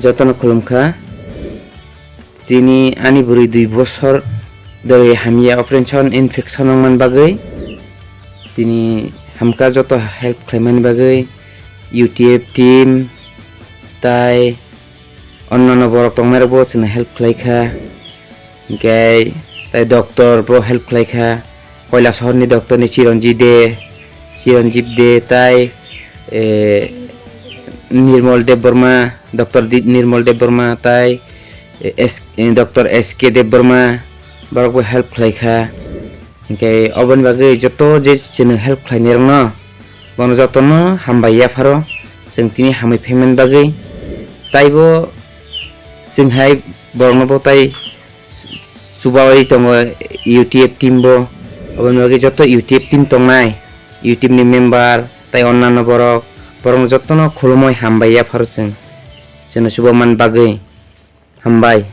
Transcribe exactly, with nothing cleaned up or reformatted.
Jotono khulumkha. Tini ani bwrwi dui bosor dori hamya operation infection wngmani bagwi. Tini hamkha joto help khlaimani bagwi U T F team tai onnano borok tongnairokbo chwngno help khlaikha. Hinkhe tai doctor bo help khlaikha. Koilasahorni doctor ni Chiranjit De, Chiranjit De tai, eh, Nirmal Debbarma, doctor Di-, Nirmal Debbarma tai, eh, S-, eh, doctor S K Debbarma borokbo help khlaikha. Hinkhe oboni bagwi joto je chwngno help khlainairokno, bono jotono hambai yapharo, chwng tini hamwi phaimani bagwi. Taibo chwng hai borokno bo tai chubaui tongo U T F team bo. Oboni bagwi joto U T F team tongnai, U T F ni member tai onnano borok, borokno jotono khulumui hambai yapharo chwng, chwngno chubamani bagwi. Hambai.